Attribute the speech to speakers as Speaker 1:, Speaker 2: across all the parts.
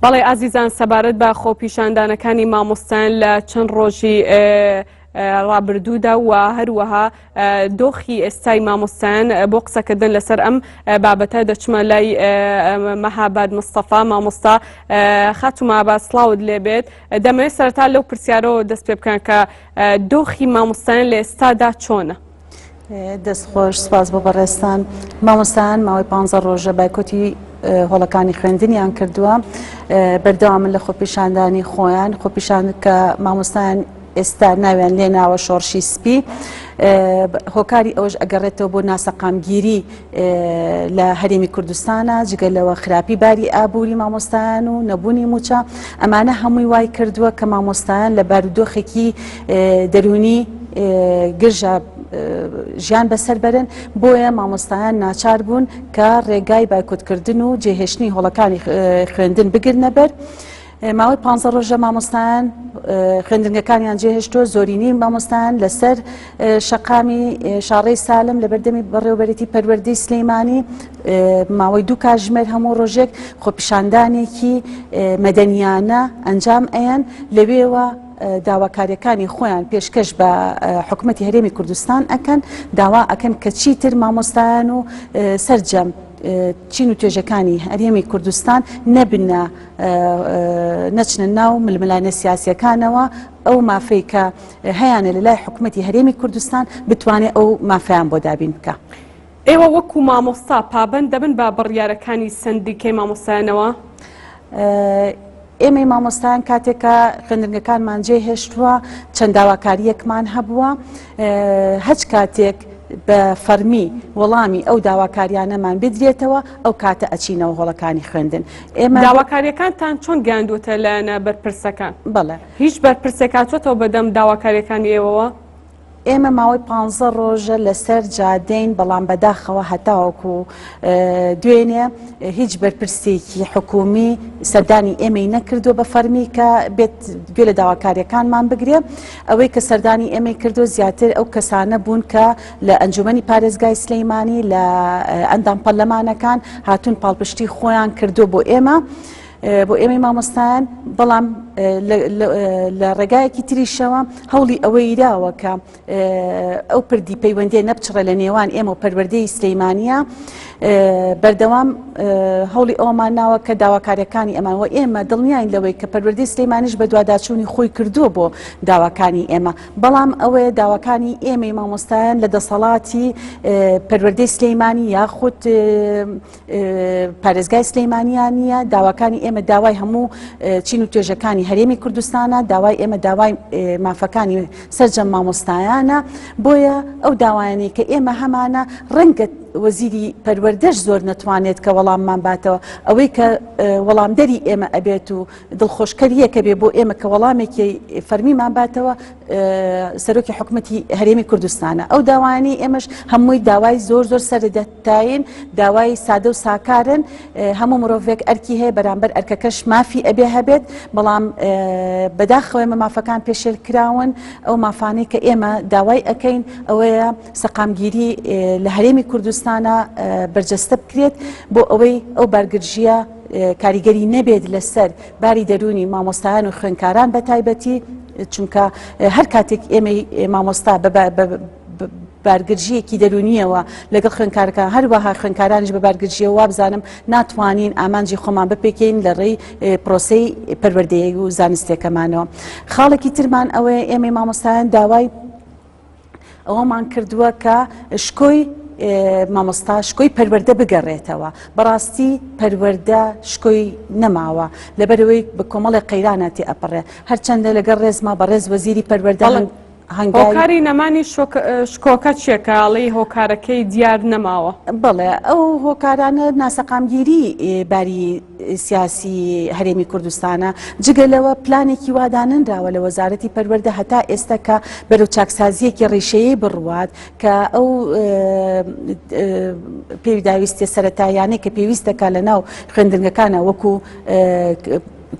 Speaker 1: بەڵێ ئازیزان سەبارەت بە خۆپیشاندانەکانی مامۆستایان لە چەند ڕۆژی ڕابردوودا و هەروەها دۆخی ئێستای مامۆستایان بۆ قسەکردن لەسەر ئەم بابەتە دەچمە لای مەهاباد مستەفا مامۆستا خاتو مابا سڵاوت لێبێت دەمەوێت سەرەتا لەو پرسیارەوە دەست پێ بکەن کە دۆخی مامۆستایان لە ئێستادا چۆنە؟
Speaker 2: دەست خۆش سپاس بۆ بەڕێزتان. مامۆستایان ماوەی پانزە ڕۆژە بایکۆتی هۆڵەکانی خوێندنیان کردووە بەردەوامن لە خۆپیشاندانی خۆیان خۆپیشان کە مامۆستایان ئێستا ناویان لێناوە شۆڕشی سپی هۆکاری ئەوەش ئەگەڕێتەوە بۆ ناسەقامگیری لە هەرێمی کوردستانە جگە لەوە خراپی باری ئابووری مامۆستایان و نەبوونی موچە ئەمانە هەمووی وای کردووە کە مامۆستایان لە بارودۆخێکی دەروونی گرژە ژیان بەسەر بەرن بۆیە مامۆستایان ناچار بوون کە ڕێگای بایکۆتکردن و جێهێشتنی هۆڵەکانی خوێندن بگرنە بەر. ماوەی پ ڕۆژە مامۆستایان خوێندنگەکانیان جێهێشتووە زۆرینەی مامۆستایان لەسەر شەقامی شاڕێی سالم لە بەردەمی بەڕێوەبەرێتی پەروەردەی سلەیمانی ماوەی دوو کاژمێر هەموو ڕۆژێک خۆپیشاندانێکی مەدەنیانە ئەنجام ئەیەن لەوێوە داواکاریەکانی خۆیان پێشکەش بە حکومەتی هەرێمی کوردستان ئەکەن داوا ئەکەن کە چیتر مامۆستایان و سەرجەم چین و توێژەکانی هەرێمی کوردستان نەبنە نەچنە ناو ململانێ سیاسیەکانەوە ئەو مافەی کە هەیانە لە لای حکومەتی هەرێمی کوردستان بتوانێت ئەو مافیان بۆ دابین بکە.
Speaker 1: ئێوە وەکو مامۆستا پابەند دەبن بە بڕیارەکانی سەندیکەی مامۆستایانەوە؟
Speaker 2: ئێمەی مامۆستایان کاتێک کە خوێندنگەکانمان جێ هێشتووە چەند داواکارییەکمان هەبووە هەچ کاتێک بە فەرمی وەڵامی ئەو داواکاریانەمان بدرێتەوە ئەو کاتە ئەچینەوە هۆڵەکانی خوێندن
Speaker 1: ئێمە داواکاریەکانتان چۆن گەیاندووەتە لایەنە بەرپرسەکان؟
Speaker 2: بەڵێ
Speaker 1: هیچ بەرپرسێک هاتووەتەوە بەدەم داواکاریەکانی ئێوەوە؟
Speaker 2: ئێمە ماوەی پانزە ڕۆژە لەسەر جادەین، بەڵام بەداخەوە هەتاوەکو دوێنێ هیچ بەرپرسێکی حکومی سەردانی ئێمەی نەکردووە بە فەرمی کە بێت گوێ لە داواکاریەکانمان بگرێ. ئەوەی کە سەردانی ئێمەی کردووە زیاتر ئەو کەسانە بوون کە لە ئەنجومەنی پارێزگای سلەیمانی لە ئەندام پەرلەمانەکان هاتوون پاڵپشتی خۆیان کردووە بۆ ئێمە. بۆ ئێمەی مامۆستایان، بەڵام لە ڕێگایەکی تریشەوە هەوڵی ئەوەی داوە کە ئەو پردی پەیوەندیە نەپچڕێ لە نێوان ئێمە و پەروەردەی سلەیمانیە بەردەوام هەوڵی ئەومان ناوە کە داواکاریەکانی ئەمان و ئێمە دڵنیاین لەوەی کە پەروەردەی سلەیمانیش بەدواداچوونی خۆی کردووە بۆ داواکانی ئێمە بەڵام ئەوەیە داواکانی ئێمەی مامۆستایان لە دەسەڵاتی پەروەردەی سلەیمانی یاخود پارێزگای سلەیمانیا نییە، داواکانی ئێمە داوای هەموو چین و توێژەکانی هەرێمی کوردستانە، داوای ئێمە داوای مافەکانی سەرجەم مامۆستایانە، بۆیە ئەو داوایانەی کە ئێمە هەمانە ڕەنگە وەزیری پەروەردەش زۆر نەتوانێت کە وەڵاممان باتەوە، ئەوەی کە وەڵامدەری ئێمە ئەبێت و دڵخۆشکەریەکە بێ بۆ ئێمە کە وەڵامێکی فەرمیمان باتەوە سەرۆکی حکومەتی هەرێمی کوردستانە. ئەو داوایانەی ئێمەش هەمووی داوای زۆر زۆر سەرەتایین، داوای سادە و ساکارن، هەموو مرۆڤێک ئەرکی هەیە بەرامبەر ئەرکەکەش مافی ئەبێ هەبێت، بەڵام بەداخەوە ئێمە مافەکان پێشێل کراون، ئەو مافانەی کە ئێمە داوای ئەکەین ئەوەیە سەقامگیری لە هەرێمی کوردستانە بەرجەستە بکرێت بۆ ئەوەی ئەو بارگرژییە کاریگەری نەبێت لەسەر باری دەروونی مامۆستایان و خوێندکاران بە تایبەتی، چونکە هەر کاتێک ئێمەی مامۆستا بە بارگرژییەکی دەروونییەوە لەگەڵ خوێندکارەکان، هەروەها خوێندکارانیش بە بارگرژییەوە وابزانم ناتوانین ئامانجی خۆمان بپێکین لە ڕێی پرۆسەی پەروەردەیی و زانستیەکەمانەوە. خاڵێکی ترمان ئەوەیە ئێمەی مامۆستایان داوای ئەوەمان کردووە کە شکۆی مامۆستا شکۆی پەروەردە بگەڕێتەوە بەڕاستی پەروەردە شکۆی نەماوە لەبەرەوەی بە کۆمەڵی قەیرانە تێ ئەپەڕێ هەرچەندە لەگەڵ ڕێزما بەڕێز وەزیری پەروەردە
Speaker 1: هەنگاوی هۆکاری نەمانی شکۆکە چیە کە ئەڵێی هۆکارەکەی دیار نەماوە؟
Speaker 2: بەڵێ ئەو هۆکارانە ناسەقامگیری باری سیاسی هەرێمی کوردستانە، جگە لەوە پلانێکی وا دانەنراوە لە وەزارەتی پەروەردە هەتا ئێستا کە بەرەو چاکسازییەکی ڕیشەیی بڕوات کە ئەو پێداویستیە سەرەتاییانەی کە پێویست دەکات لە ناو خوێندنگەکانە وەکو.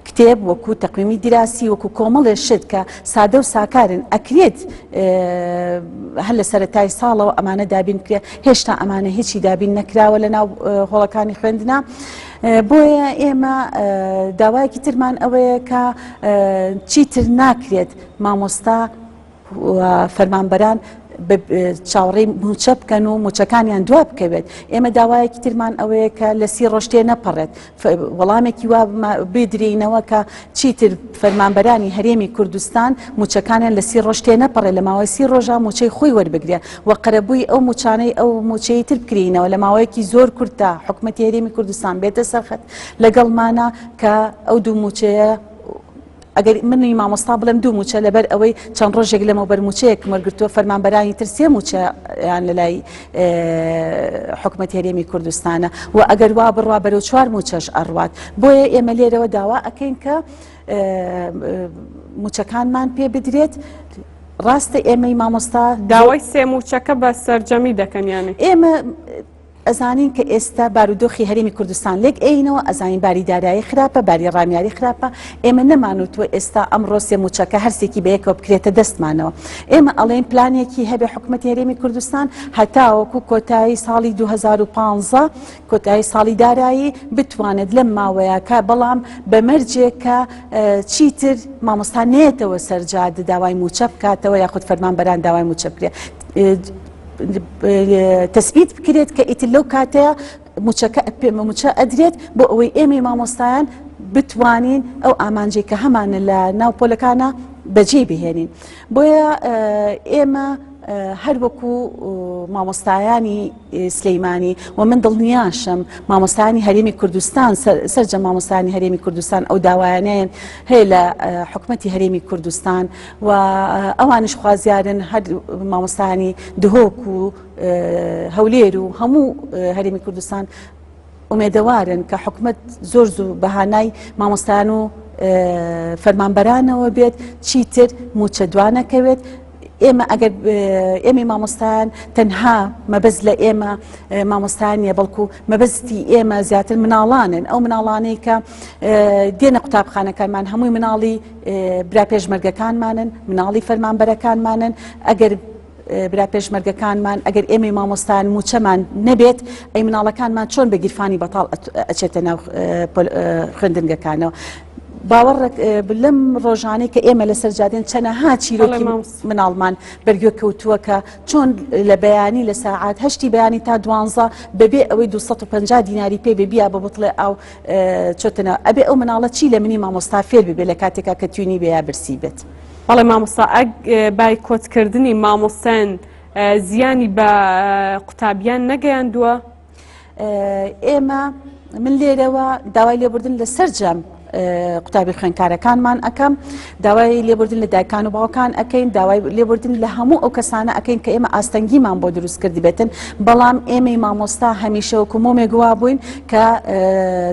Speaker 2: کتێب وەکو تەقویمی دیراسی وەکو کۆمەڵێ شت کە سادە و ساکارن ئەکرێت هەر لە سەرەتای ساڵەوە ئەمانە دابین بکرێت هێشتا ئەمانە هیچی دابین نەکراوە لە ناو هۆڵەکانی خوێندنا. بۆیە ئێمە داوایەکی ترمان ئەوەیە کە چیتر ناکرێت مامۆستا و فەرمانبەران چاوەڕێی مووچە بکەن و مووچەکانیان دوا بکەوێت. ئێمە داوایەکی ترمان ئەوەیە کە لە سی ڕۆژ تێنەپەڕێت وەڵامێکی وا بدرێینەوە کە چیتر فەرمانبەرانی هەرێمی کوردستان مووچەکانیان لە سی ڕۆژ تێنەپەڕێت لە ماوەی سی ڕۆژا مووچەی خۆی وەربگرێ و قەرەبووی ئەو مووچانەی ئەو مووچەی تر بکرێینەوە لە ماوەیەکی زۆر کورتدا حکومەتی هەرێمی کوردستان بێتە سەرخەت لەگەڵمانە کە ئەو دوو مووچەیە ئەگەر منی مامۆستا بڵێم دوو مووچە لەبەر ئەوەی چەند ڕۆژێک لەمەوبەر مووچەیەکم وەرگرتووە فەرمانبەرانی تر سێ مووچەیان لەلای حکومەتی هەرێمی کوردستانە و ئەگەر وا بڕوا بەرەو چوار مووچەش ئەڕوات بۆیە ئێمە لێرەوە داوا ئەکەین کە مووچەکانمان پێ بدرێت ڕاستە ئێمەی مامۆستا
Speaker 1: داوای سێ مووچەکە بە سەرجەمی دەکەن یانێ
Speaker 2: ئێمە ئەزانین کە ئێستا بارودۆخی هەرێمی کوردستان لێک ئەیینەوە، ئەزانین باری دارایی خراپە، باری ڕامیاری خراپە، ئێمە نەمانوتووە ئێستا ئەمڕۆ سێ مووچەکە هەرسێکی بەیەکەوە بکرێتە دەستمانەوە. ئێمە ئەڵێین پلانێکی هەبێ حکومەتی هەرێمی کوردستان هەتاوەکو کۆتایی ساڵی 2015 کۆتایی ساڵی دارایی بتوانێت لەم ماوەیە کە بەڵام بە مەرجێک کە چیتر مامۆستا نەیەتەوە سەر جادە داوای مووچە بکاتەوە یاخود فەرمانبەران داوای مووچە بکرێت. تەسبیت بکرێت کە ئیتر لەو کاتەیە موچەکە پێمە موچە ئەدرێت بۆ ئەوەی ئێمەی مامۆستایان بتوانین ئەو ئامانجێک کە هەمانە لە ناو پۆلەکانە بەجێ بهێنین بۆیە ئێمە هەر وەکو مامۆستایانی سلەیمانی و من دڵنیاشم مامۆستایانی هەرێمی کوردستان سەرجەم مامۆستایانی هەرێمی کوردستان ئەو داوایانیان هەیە لە حکومەتی هەرێمی کوردستان و ئەوانیش خوازیارن هەر مامۆستایانی دهۆک و هەولێر و هەموو هەرێمی کوردستان ئومێدەوارن کە حکومەت زۆر زوو بەهانای مامۆستایان و فەرمانبەرانەوە بێت چیتر موچە دوانەکەوێت ئێمە ئەگەر ئێمەی مامۆستایان تەنها مەبەست لە ئێمە مامۆستایان نیە بەڵکو مەبەستی ئێمە زیاتر مناڵانن ئەو مناڵانەی کە دێنە قوتابخانەکانمان هەمووی مناڵی برا پێشمەرگەکانمانن، مناڵی فەرمانبەرەکانمانن، ئەگەر برا پێشمەرگەکانمان، ئەگەر ئێمەی مامۆستایان مووچەمان نەبێت، ئەی مناڵەکانمان چۆن بە گیرفانی بەتاڵ ئەچێتە ناو خوێندنگەکانەوە؟ باوەڕ لەم ڕۆژانەی کە ئێمە لەسەر جادێن چەنەها چیرۆکی مناڵمان بەرگوێ کەوتووە کە چۆن لە بەیانی لە ساعات هەشتی بەیانی تا دوانزە بەبێ ئەوەی 250 دیناری پێ بێ بیا بە بتڵێ ئاو چۆتە ناو ئەبێ ئەو مناڵە چی لە منی مامۆستا فێر ببێ لە کاتێکا کە توینی بێ یا برسی بێت.
Speaker 1: بەڵێ مامۆستا ئەگ بایکۆت کردنی مامۆستایان زیانی بە قوتابیان نەگەیاندووە؟
Speaker 2: ئێمە من لێرەوە داوای لێبوردن لە سەرجەم قوتابی خوێنکارەکانمان ئەەکەم داوای لێبوردن لە دایکان و باوکان ئەەکەین داوای لێبوردن لە هەموو ئەو کەسانە ئەەکەین کە ئێمە ئاستەنگیمان بۆ دروست کرد بێتن بەڵام ئێمەی مامۆستا هەمیشە وەکو مۆمێک وا بووین کە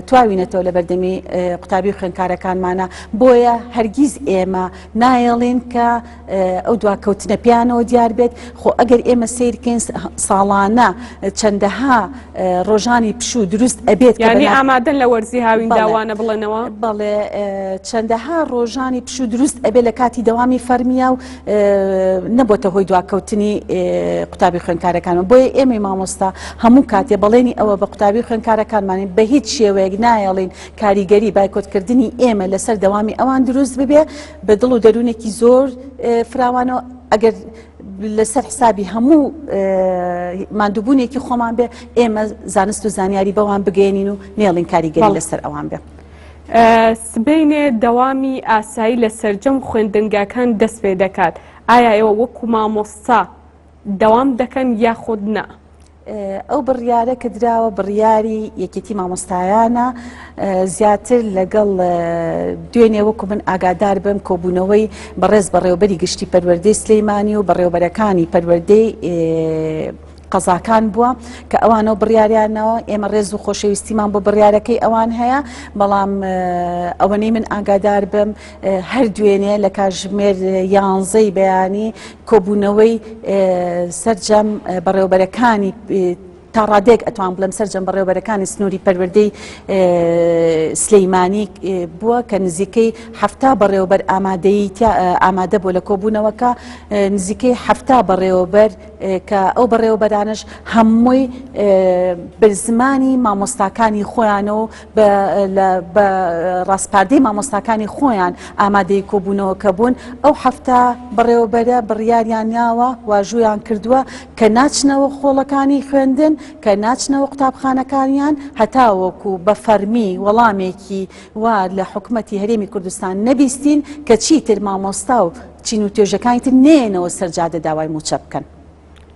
Speaker 2: تواوینەتەوە لە بەردەمی قوتابی خوێنکارەکانمانە بۆیە هەرگیز ئێمە نایەڵین کە ئەو دواکەوتنە پێیانەوە دیار بێت، خۆ ئەگەر ئێمە سەیرکەین ساڵانە چەندەها ڕۆژانی پشوو دروست ئەبێت کە
Speaker 1: یانی ئامادەن لە وەرزی هاویندا وانە بڵێنەوە؟
Speaker 2: بەڵێ چەندەها ڕۆژانی پشوو دروست ئەبێت لە کاتی دەوامی فەرمیە و نەبۆتە هۆی دواکەوتنی قوتابی خوێندکارەکان بۆیە ئێمەی مامۆستا هەموو کاتێ بەڵێنی ئەوە بە قوتابی خوێندکارەکانمانین بە هیچ شێوەیەک نایەڵین کاریگەری بایکۆتکردنی ئێمە لەسەر دەوامی ئەوان دروست ببێ بە دڵ و دەروونێکی زۆر فراوانەوە ئەگەر لەسەر حسابی هەموو ماندووبوونێکی خۆمان بێ ئێمە زانست و زانیاری بەوان بگەێنین و نێڵین کاریگەری لەسەر ئەوان بێ.
Speaker 1: سبەینێ دەوامی ئاسایی لە سەرجەم خوێندنگاکان دەست پێ دەکات ئایا ئێوە وەکو مامۆستا دەوام دەکەن یاخود نا؟
Speaker 2: ئەو بڕیارە کە دراوە بڕیاری یەکێتی مامۆستایانە زیاتر لەگەڵ دوێنێ وەکو من ئاگادار بم کۆبوونەوەی بەڕێز بەڕێوبەری گشتی پەروەردەی سلەیمانی و بەڕێوبەرەکانی پەروەردەی قەزاکان بووە کە ئەوانەوە بڕیاریانەوە ئێمە ڕێز و خۆشەویستیمان بۆ بڕیارەکەی ئەوان هەیە بەڵام ئەوەنەی من ئاگادار بم هەر دوێنێ لە کاژمێر یانزەی بەیانی کۆبوونەوەی سەرجەم بەڕێوەبەرەکانی. تا ڕادەیەک ئەتوان بڵێم سەرجەم بەڕێوەبەرەکانی سنووری پەروەردەی سلەیمانی بووە کە نزیکەی 70 بەڕێوەبەر ئامادەی ئامادە بوو لە کۆبوونەوەکە نزیکەی 70 بەڕێوەبەر کە ئەو بەڕێوەبەرانەش هەمووی بە زمانی مامۆستاکانی خۆیان و بە ڕاسپاردەی مامۆستاکانی خۆیان ئامادەی کۆبوونەوەکە بوون، ئەو 70 بەڕێوەبەرە بڕیاریان یاوە واژوویان کردووە کە ناچنەوە خۆڵەکانی خوێندن، کە ناچنەوە قوتابخانەکانیان هەتاوەکو بە فەرمی وەڵامێکی وا لە حکومەتی هەرێمی کوردستان نەبیستین کە چیتر مامۆستا و چین و توێژەکانی تر نەیەنەوە سەر جادە داوای مووچە بکەن.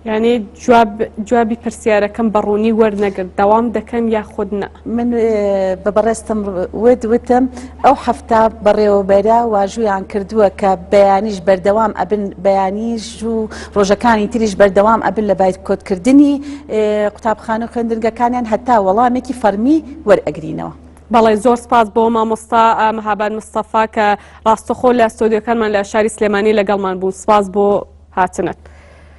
Speaker 1: یانی جواب جوابی پرسیارەکەم بە ڕوونی وەرنەگرت دەوام دەکەن یاخود نا؟
Speaker 2: من بە بەڕێزتم وت وتم ئەو 70 بەڕێوەبەرە واژوویان کردووە کە بەیانیش بەردەوام ئەبن بەیانیش و ڕۆژەکانی تریش بەردەوام ئەبن لە بایکۆتکردنی قوتابخانە و خوێندنگەکانیان هەتا وەڵامێکی فەرمی وەرئەگرینەوە.
Speaker 1: بەڵێ زۆر سپاس بۆ مامۆستا مەهاباد مستەفا کە ڕاستەخۆ لە ستۆدیۆکانمان لە شاری سلێمانی لەگەڵمان بوو سپاس بۆ هاتنت.